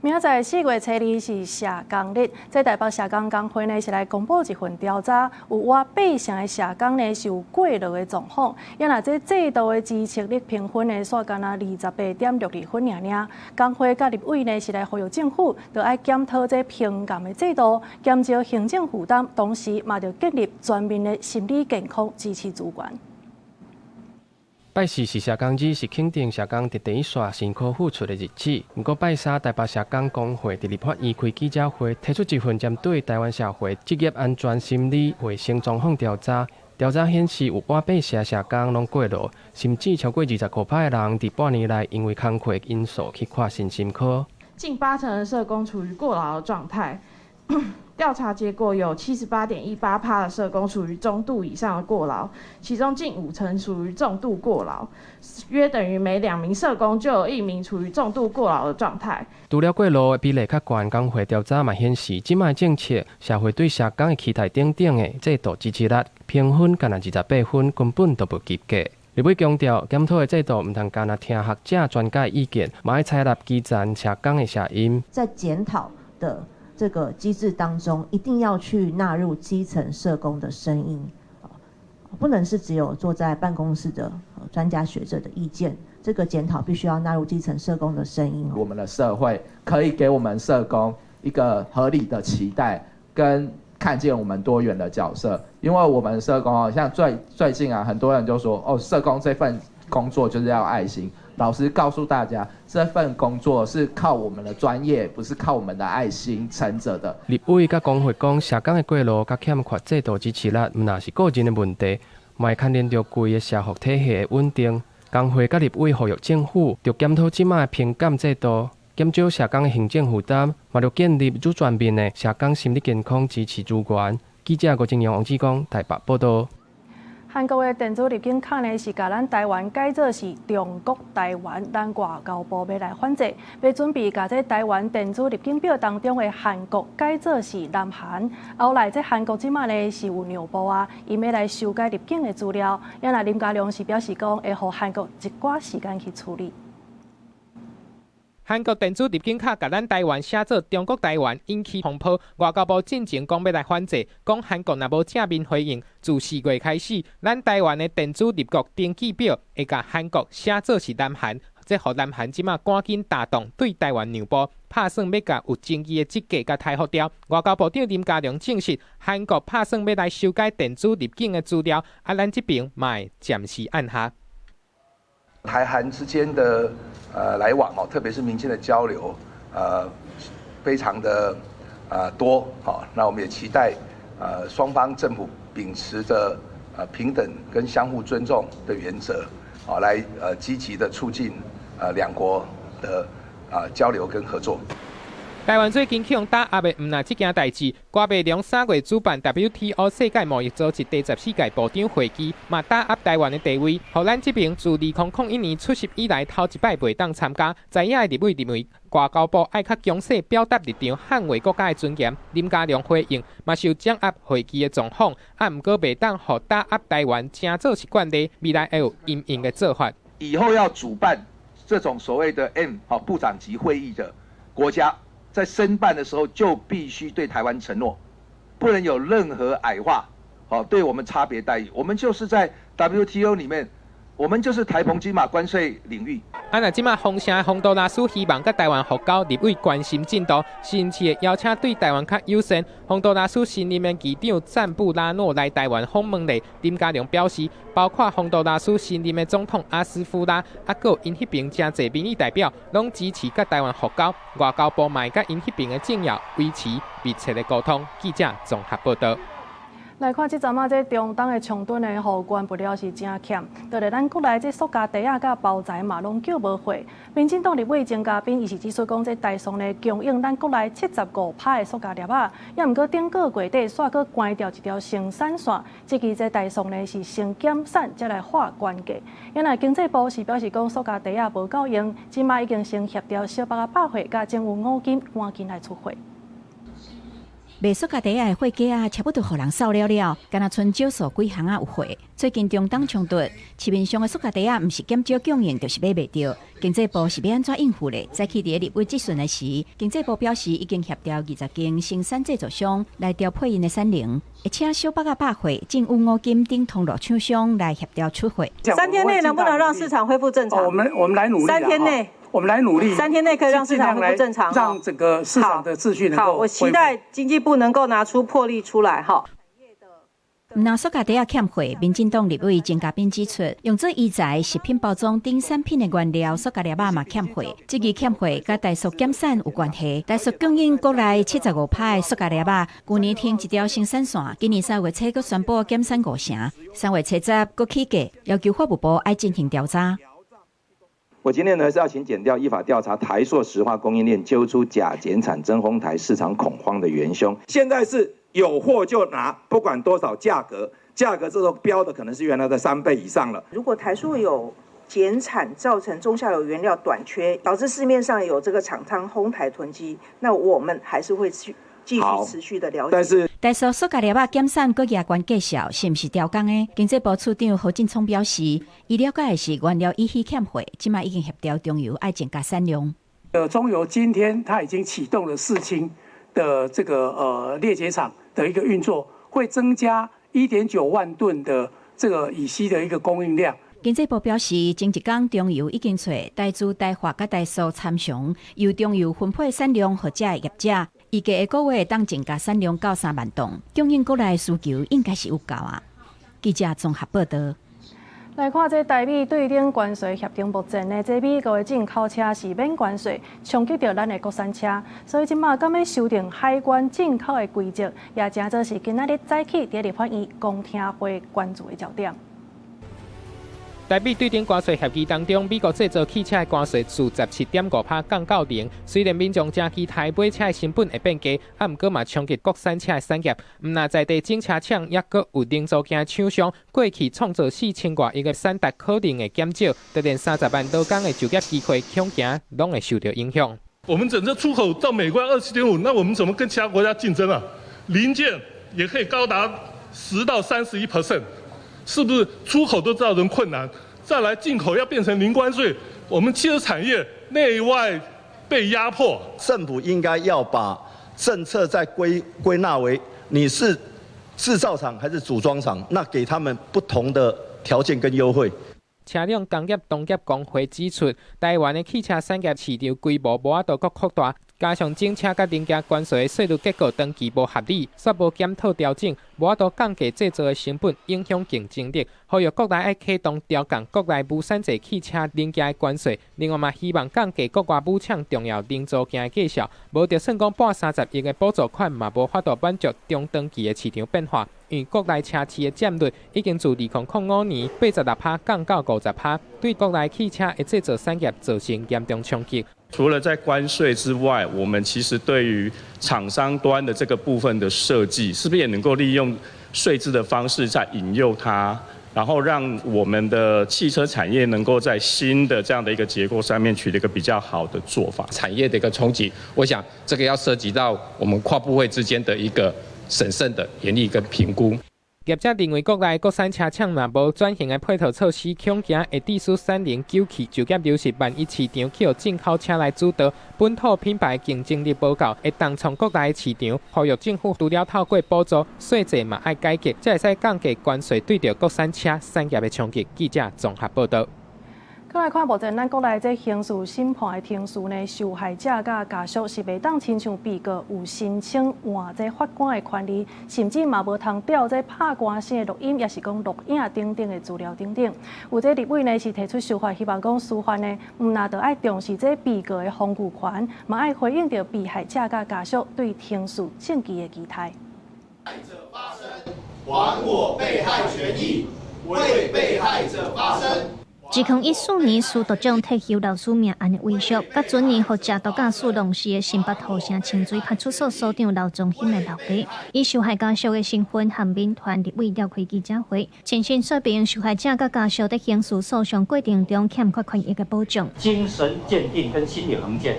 S1: 明仔載4月初2是社工日，這台北社工工會呢是來公布一份調查，有倚八成的社工呢是有過勞的狀況。也若這制度的支持率評分呢，煞干焦28.62分爾爾。工會佮立委呢是來呼籲政府，著愛檢討這評鑑的制度，減少行政負擔，同時嘛著建立全面的心理健康支持資源。
S2: 拜四是社工日，是肯定社工佇第一線辛苦付出的日子。毋過拜三，台北社工工會佇立法院開記者會，提出一份針對台灣社會職業安全心理衛生狀況調查。調查顯示，有倚八成社工攏過勞，甚至超過25%的人佇半年內因為工課因素去看身心科。
S8: 近八成的社工處於過勞的狀態。調查結果有78.18%的社工處於中度以上的過勞，其中近五成屬於重度過勞，約等於每兩名社工就有一名處於重度過勞的狀態。
S2: 除了過勞的比例較懸，工會調查嘛顯示，這擺政策社會對社工的期待等等的制度支持率評分，干焦28分，根本都無及格。立委強調，檢討的制度毋通干焦聽學者專家的意見，嘛愛採納基層社工的聲音。
S10: 在檢討的這個機制當中，一定要去納入基層社工的聲音，不能是只有坐在辦公室的專家學者的意見。這個檢討必須要納入基層社工的聲音。
S12: 我們的社會可以給我們社工一個合理的期待，跟看見我們多元的角色。因為我們社工哦，像最近啊，很多人就說哦，社工這份工作就是要愛心。老實告訴大家，這份工作是靠我們的專業，不是靠我們的愛心撐著的。
S2: 立委佮工會講，社工的過勞佮欠缺制度支持力，毋但是個人的問題，嘛會牽連著規个社福體系的穩定。工會佮立委呼籲政府，著檢討這擺的評鑑制度，減少社工的行政負擔，嘛著建立愈全面的社工心理健康支持資源。記者郭正陽、王志剛台北報道。
S1: 韓國的電子入境卡呢，是共咱台灣改做是中國台灣，咱外交部欲來反制，欲準備共這台灣電子入境表當中的韓國改做是南韓。後來這韓國這馬呢是有讓步啊，伊欲來修改入境的資料。也若林佳龍是表示講，會予韓國一寡時間去處理。
S9: 韓國電子入境卡共咱台灣寫做中國台灣，引起風波。外交部進前講欲來反制，講韓國若無正面回應，自4月開始，咱台灣的電子入國登記表會共韓國寫做是南韓。這予南韓這馬趕緊大動對台灣讓步，拍算欲共有爭議的這界共刣予掉。外交部長林佳龍證實，韓國拍算欲來修改電子入境的資料，啊，咱這邊嘛會暫時按下。
S14: 台韓之間的來往哦，特別是民間的交流，非常的多，好，那我們也期待雙方政府秉持着平等跟相互尊重的原則，好，來積極的促進兩國的交流跟合作。
S9: 台灣最近去予打壓的，毋但這件代誌。郭台銘3月主辦 WTO 世界貿易組織第14屆部長會議，嘛打壓台灣的地位，予咱這邊自2001年出席以來頭一擺袂當參加。在野的立委認為，外交部愛較強勢表達立場，捍衛國家的尊嚴。林佳龍回應，嘛受掌壓會議的狀況，啊，毋過袂當予打壓台灣，成做是慣例，未來會有因應的做法。
S14: 以後要主辦這種所謂的 M 好部長級會議的國家，在申辦的時候就必須對台灣承諾，不能有任何矮化，好，對我們差別待遇。我們就是在 WTO 裡面，我們就是台澎金馬關稅領域。
S9: 啊，若這馬封城洪都拉斯希望佮台灣復交，立委關心進度，甚至會邀請對台灣較友善。洪都拉斯新任的議長贊布拉諾來台灣訪問咧，林佳龍表示，包括洪都拉斯新任的總統阿斯夫拉，啊，閣有𪜶彼爿誠濟民意代表，攏支持佮台灣復交。外交部嘛會佮𪜶彼爿的政要維持密切的溝通。記者綜合報道。
S1: 來看這陣仔這中東的衝突的雨源物料是誠欠，就連咱國內這塑膠袋仔佮包材嘛，攏叫無貨。民進黨立委鍾嘉賓伊是指出講，這台塑呢供應咱國內75%的塑膠粒仔，也毋過頂個月底煞閣關掉一條生產線，這支這台塑呢是先減產，才來劃關價。原來經濟部是表示講，塑膠袋仔無夠用，這馬已經先協調小北仔百貨佮政府五金趕緊來出貨。
S11: 賣塑膠袋仔的貨架仔，差不多予人掃了了，敢若賰少數幾項仔有貨。最近中東衝突，市面上的塑膠袋仔毋是減少供應，就是買袂著。經濟部是欲按怎應付咧？早起佇咧立委質詢的時，經濟部表示已經協調20間生產製造商來調配𪜶的產能，而且小北仔百貨、政務五金等通路廠商來協調出貨。
S15: 3天內能不能讓市場恢復正常？
S16: 我們來努力。
S15: 3天內。
S16: 我們來努力。
S15: 3天內可以讓市場恢復正常，
S16: 讓整個市場的秩序能夠。
S15: 好，我期待經濟部能夠拿出魄力出來，哈。
S11: 毋但塑膠袋仔欠貨，民進黨立委鍾嘉賓指出，用做醫材、食品包裝等產品的原料塑膠粒仔嘛欠貨，這個欠貨佮台塑減產有關係。台塑供應國內75%的塑膠粒仔，舊年停一條生產線，今年3月初閣宣布減產5成，3月70閣起價，要求法務部愛進行調查。
S17: 我今天呢是要請檢調依法調查台塑石化供應鏈，揪出假減產真哄抬市場恐慌的元兇。現在是有貨就拿，不管多少價格，價格這時候標的可能是原來的3倍以上了。
S15: 如果台塑有減產，造成中下游原料短缺，導致市面上有這個廠商哄抬囤積，那我們還是會去繼續持續的了解。
S17: 但是
S11: 台塑塑膠粒仔減產，閣額關介紹是毋是調工的？經濟部次長何進聰表示，伊了解的是原料乙烯欠貨，這馬已經協調中油愛增加產量。
S16: 中油今天它已經啟動了四氫的這個裂解廠的一個運作，會增加1.9萬噸的這個乙烯的一個供應量。
S11: 經濟部表示，前一工中油已經揣台資、台化佮台塑參詳，由中油分配產量予遮的業者，預計下個月當增加產量到3萬噸，供應國內需求應該是有夠啊。記者綜合報道。
S1: 來看這台美對等關稅協定，目前呢，這美國的進口車是免關稅，衝擊著咱的國產車，所以這馬敢欲修訂海關進口的規則，也成做是今仔日早起佇立法院公聽會關注的焦點。
S9: 台美對等關稅協議當中，美國製造汽車的關稅自17.5%降到零。雖然民眾誠期待買車的成本會變低，啊，毋過嘛衝擊國產車的產業。毋但在地整車廠，抑閣有零組件廠商過去創造4000外億的產值可能會減少，就連30萬勞工的就業機會，恐驚攏會受著影響。
S18: 我們整車出口到美國27.5，那我們怎麼跟其他國家競爭啊？零件也可以高達10到31%。是不是出口都造成困難？再來進口要變成零關稅，我們汽車產業內外被壓迫。
S26: 政府應該要把政策再歸納為你是製造廠還是組裝廠，那給他們不同的條件跟優惠。
S9: 車輛工業同業公會指出，台灣的汽車產業市場規模無法度閣擴大，加上整車佮零件關稅的稅率結構長期無合理，煞無檢討調整，無法度降低製造的成本，影響競爭力。呼籲國內愛啟動調降國內無產製汽車零件的關稅，另外嘛希望降低國外母廠重要零組件的價數，無就算講撥30億的補助款，嘛無法度滿足中長期的市場變化。因為國內車市的佔率已經自2005年86%降到50%，對國內汽車的製造產業造成嚴重衝擊。
S27: 除了在關稅之外，我們其實對於廠商端的這個部分的設計，是不是也能夠利用稅制的方式在引誘它，然後讓我們的汽車產業能夠在新的這樣的一個結構上面取得一個比較好的做法。
S28: 產業的一個衝擊，我想這個要涉及到我們跨部會之間的一個審慎的研議跟評估。
S9: 業者認為，國內國產車廠若無轉型的配套措施，恐驚會致使產能久去，就業流失。萬一市場去予進口車來主導，本土品牌競爭力無夠，會重創國內市場。呼籲政府除了透過補助、稅制嘛愛改革，才會使降低關稅對著國產車產業的衝擊。記者綜合報導。
S1: 閣來看，目前咱國內這刑事審判的程序呢，受害者佮家屬是袂當親像被告有申請換這法官的權利，甚至嘛無通調這拍官司的錄音，抑是講錄影等等的資料等等。有這立委呢是提出修法，希望講司法呢，毋但著愛重視這被告的防禦權，嘛愛回應著被害者佮家屬對程序正義的期待。
S29: 還我被害權益，為被害者發聲。
S30: 2014年司徒獎退休老師命案的遺屬，佮准年予食毒佮死亡時的新北土城清水派出所所長劉宗興的老爸，以受害家屬的身份和民團立委召開記者會，親身說明受害者佮家屬佇刑事訴訟過程中欠缺權益的保障。
S31: 精神鑑定跟心理衡鑑，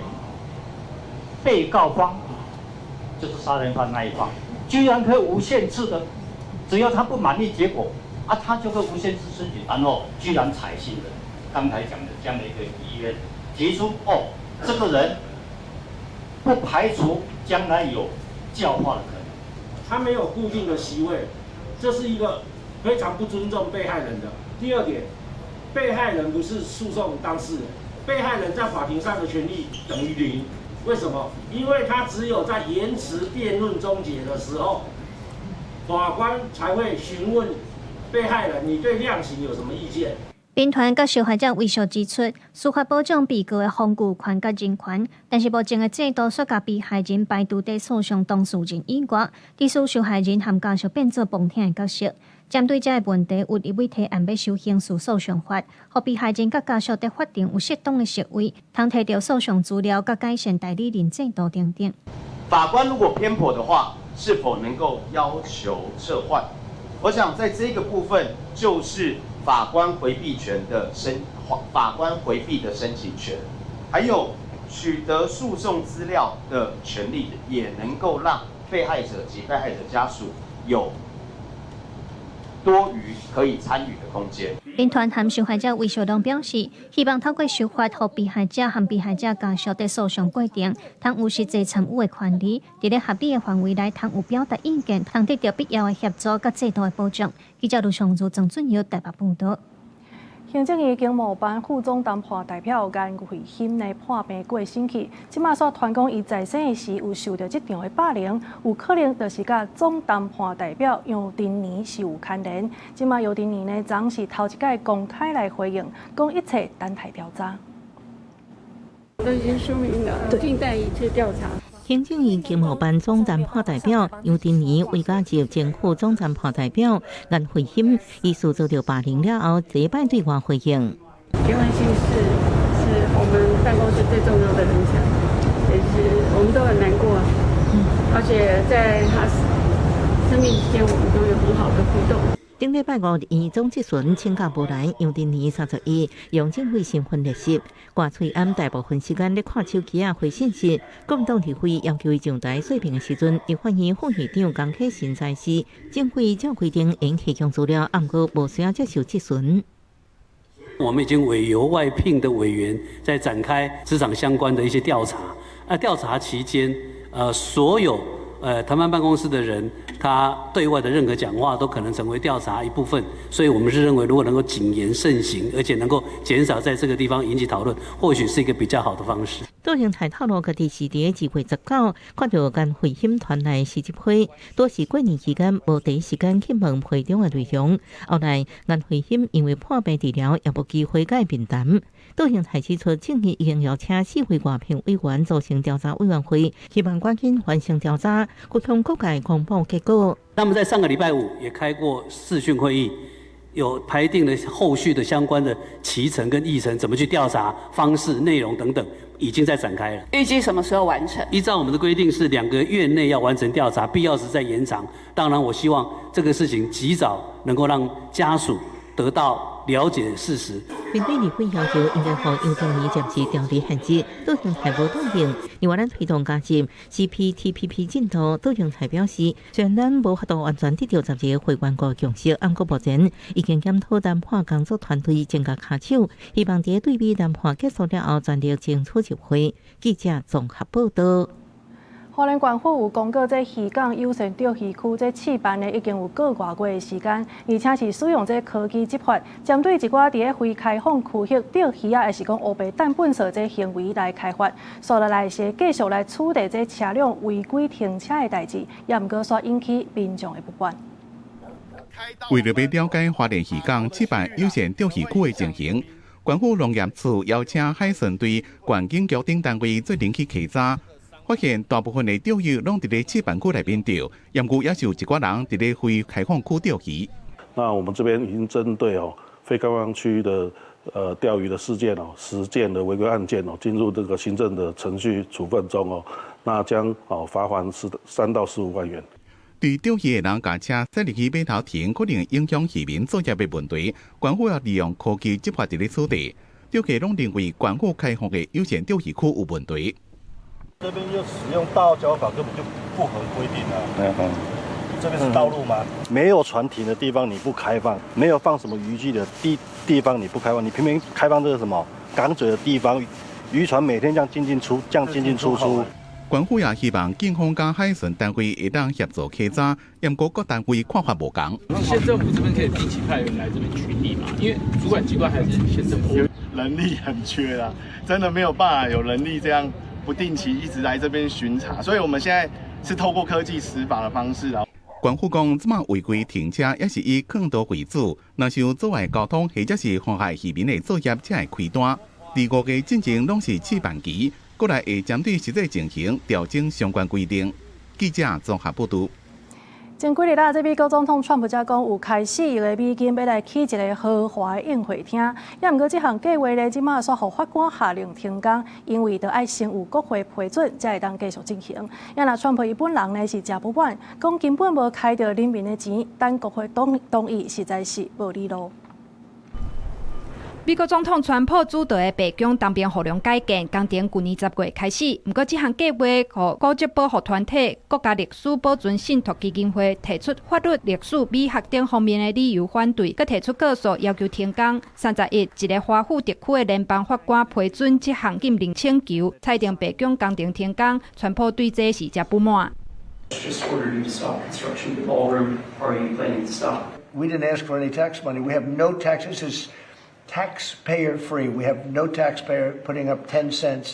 S31: 被告方就
S3: 就是殺人犯那一方，居然可以無限次的，只要他不滿意結果，啊，他就會無限次申請，然後居然採信了剛才講的這樣的一個意願，提出哦，這個人不排除將來有教化的可能。
S4: 他沒有固定的席位，這是一個非常不尊重被害人的。第二點，被害人不是訴訟當事人，被害人在法庭上的權利等於零。為什麼？因為他只有在言詞辯論終結的時候，法官才會詢問被害人：你對量刑有什麼意見？
S30: 民團佮受害者遺屬指出，司法保障被告的防具權佮人權，但是目前的制度卻共被害人排除佇訴訟當事人以外，致使受害人和家屬變做旁聽的角色。針對這个問題，有立委提案欲修刑事訴訟法，予被害人佮家屬佇法庭有適當的席位，通提著訴訟資料佮改善代理人制度等等。
S29: 法官如果偏頗的話，是否能夠要求撤換？我想在這個部分就是法官迴避權的申，法官迴避的申請權，還有取得訴訟資料的權利，也能夠讓被害者及被害者家屬有多餘可以參與的空間。
S30: 民團和受害者遺屬攏表示，希望透過修法，予被害者和被害者家屬佇訴訟過程，通有實際參與的權利，佇咧合理的範圍內，通有表達意見，通得到必要的協助佮制度的保障。記者盧尚如、曾俊耀台北報導。
S1: 行政院經貿辦副總談判代表顏慧欣呢破病過身去，這馬煞傳講伊在生的時有受著這場的霸凌，有可能就是佮總談判代表楊振寧是有牽連。這馬楊振寧呢，昨是頭一擺公開來回應，講一切等待調查。
S5: 都已經說明了，靜待一切調查。
S6: 行政院經貿辦總談判代表楊振寧為加入前副總談判代表顏慧欣，疑似遭著霸凌了後，這擺對外回應。
S5: 顏慧欣是我們辦公室最重要的人才，也是我們都很難過，而且在他生病期間，我們都有很好的互動。
S6: 頂禮拜五，院總質詢請假無來，楊振寧31用政委身份列席，掛喙罨大部分時間咧看手機仔回信息。國民黨立委要求伊上台說明的時陣，立法院副院長江啟臣在時，政府照規定應提供資料，毋過無需要接受質詢。
S7: 我們已經委由外聘的委員在展開職場相關的一些調查。啊，調查期間，所有談判辦公室的人，他對外的任何講話都可能成為調查一部分，所以我們是認為，如果能夠謹言慎行，而且能夠減少在這個地方引起討論，或許是一個比較好的方式。
S6: 杜英才透露，家己是佇2月19看著顏慧欣傳來辭職批，都是過年期間無第一時間去問批中的內容。後來顏慧欣因為破病治療，也無機會共伊面談。杜英才指出，政院已經邀請四位外聘委員組成調查委員會，希望趕緊完成調查，向各界公布結果。
S7: 他們在上個禮拜五也開過視訊會議，有排定了後續的相關的期程跟議程，怎麼去調查方式、內容等等，已經在展開了。
S5: 預計什麼時候完成？
S7: 依照我們的規定是2個月內要完成調查，必要時再延長。當然，我希望這個事情及早能夠讓家屬得到了解事實。
S6: 面對立委要求，應該予楊振寧暫時調離現職，杜英才無答應。另外，咱推動加入 CPTPP 進度，杜英才表示，雖然咱無法度完全得著12个會員國共識，毋過目前已經檢討談判工作團隊增加跤手，希望佇對美談判結束了後，全力爭取入會。記者綜合報導。
S1: 花蓮縣府有公告，這漁港優先釣魚區這試辦呢，已經有個外月的時間，而且是使用這科技執法，針對一寡佇咧非開放區域釣魚仔，抑是講烏白擲糞埽這行為來開罰。紲落來是繼續來處理這車輛違規停車的代誌，也毋過煞引起民眾的不滿。
S19: 為著欲了解花蓮漁港試辦優先釣魚區的情形，縣府農業處邀請海巡隊、縣警局等單位做陣去稽查。發現大部分的釣魚攏佇咧試辦區內面釣，毋過也是有一寡人佇咧非開放區釣魚。
S20: 那我們這邊已經針對非開放區的釣魚的事件10件的違規案件進入這個行政的程序處分中那將罰鍰3到15萬元。
S19: 對釣魚的人共車駛入去碼頭停，可能影響漁民作業的問題，縣府也利用科技執法佇咧處理。釣客攏認為縣府開放的優先釣魚區有問題。
S2: 這邊又使用大號繳法，根本就不合規定啊。這邊是道路嗎？沒有船停的地方你不開放，沒有放什麼漁具的地方你不開放，你偏偏開放這個什麼港嘴的地方，漁船每天這樣進進出，這樣進進出出。
S19: 縣府也希望警方佮海巡單位會當協助稽查，毋過各單位看法無仝。
S8: 縣政府這邊可以定期派人來這邊取締嘛？因為主管機關還是縣政府。
S10: 人力很缺啦，真的沒有辦法有人力這樣不定期一直來這邊巡查，所以我們現在是透過科技執法的方式啊。
S19: 縣府講，這馬違規停車也是以坑道為主，若是有阻礙交通或者是妨害漁民的作業，才會開單。佇5月進前攏是試辦期，過來會針對實際情形調整相關規定。記者綜合報導。
S1: 前幾日啦，這美國總統川普才講有開四億的美金欲來起一个豪華的宴會廳，也毋過這項計劃咧，這馬煞予法官下令停工，因為著愛先有國會批准，才會當繼續進行。也若川普伊本人呢是誠不滿，講根本無開著人民的錢，等國會同意，實在是無理路。
S12: 美國總統川普主導的白宮東邊護欄改建工程，舊年10月開始。毋過，這項計劃予古蹟保護團體、國家歷史保存信託基金會提出法律、歷史、美學等方面的理由反對，閣提出告訴要求停工。31，一个華府特區的聯邦法官批准這項禁令請求，裁定白宮工程停工。川普對這是誠不滿。
S13: Just ordered you to stop construction of the ballroom. Are you planning to stop?
S21: We didn't ask for any tax money. We have no taxes. This is taxpayer free. We have no taxpayer putting up 10 cents.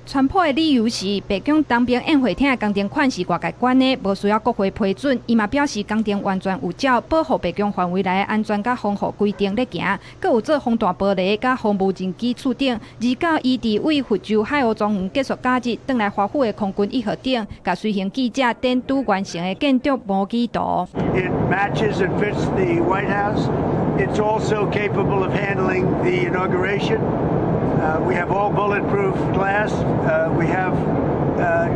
S12: 川普的理由是，白宮東邊宴會廳的工程款是外界捐的，無需要國會批准。伊嘛表示，工程完全有照保護白宮範圍內的安全佮防護規定咧行，閣有做防彈玻璃佮防無人機厝頂。29，伊佇位佛州海鷗莊園結束假日，轉來華府的空軍一號頂，共隨行記者展拄完成的建築模擬圖。
S21: It matches and fits the White House. It's also capable of handling the inauguration. We have all bulletproof glass. We have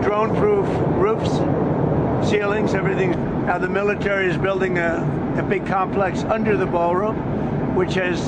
S21: drone-proof roofs, ceilings, everything. Now the military is building a big complex under the ballroom, which has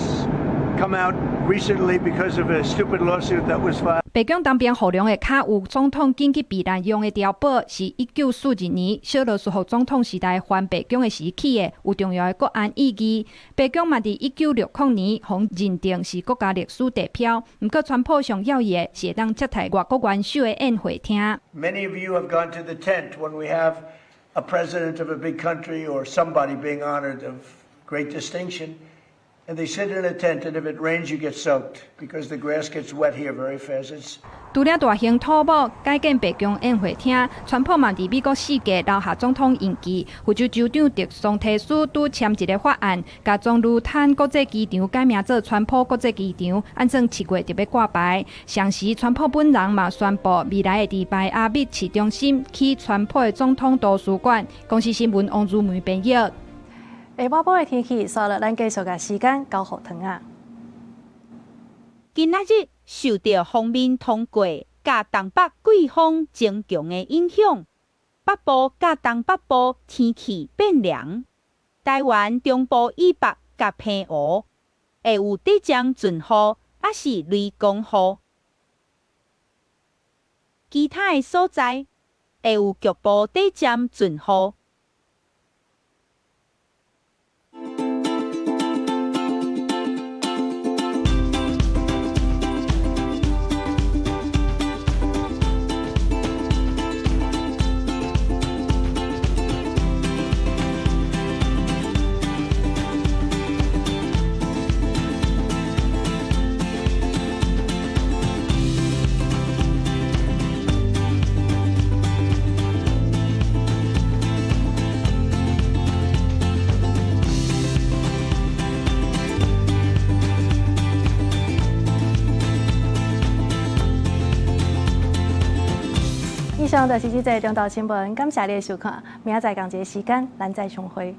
S21: come out recently because of a stupid lawsuit that was filed.
S12: 白宮東邊護欄的跤有總統緊急避難用的碉堡，是1942年小羅斯福總統時代還白宮的時起的，有重要的國安意義。白宮嘛，佇1960年予認定是國家歷史地標。毋過，川普上要的是會當接待外國元首的宴會廳。
S21: Many of you have gone to the tent when we have a president of a big country or somebody being honored of great distinction. And they sit in a tent, and if it rains, you get soaked because the grass gets wet here very fast. It's
S12: 除了大興土木改建白宮宴會廳，川普嘛佇美國四屆留下總統印記。佛州州長德桑提斯拄簽一个法案，共棕櫚灘國際機場改名做川普國際機場，按算7月就欲掛牌。同時，川普本人嘛宣布未來會佇邁阿密市中心起川普的總統圖書館。公視新聞王如梅編譯。
S1: 下晝的天氣，煞落咱繼續共時間交予唐仔。
S22: 今仔日受著鋒面通過，佮東北季風增強的影響，北部佮東北部天氣變涼。台灣中部以北佮澎湖會有短暫陣雨，抑是雷公雨。其他的所在會有局部短暫陣雨。
S1: 以上就是這節中晝新聞，感謝你的收看，明仔載仝一个時間，咱再相會。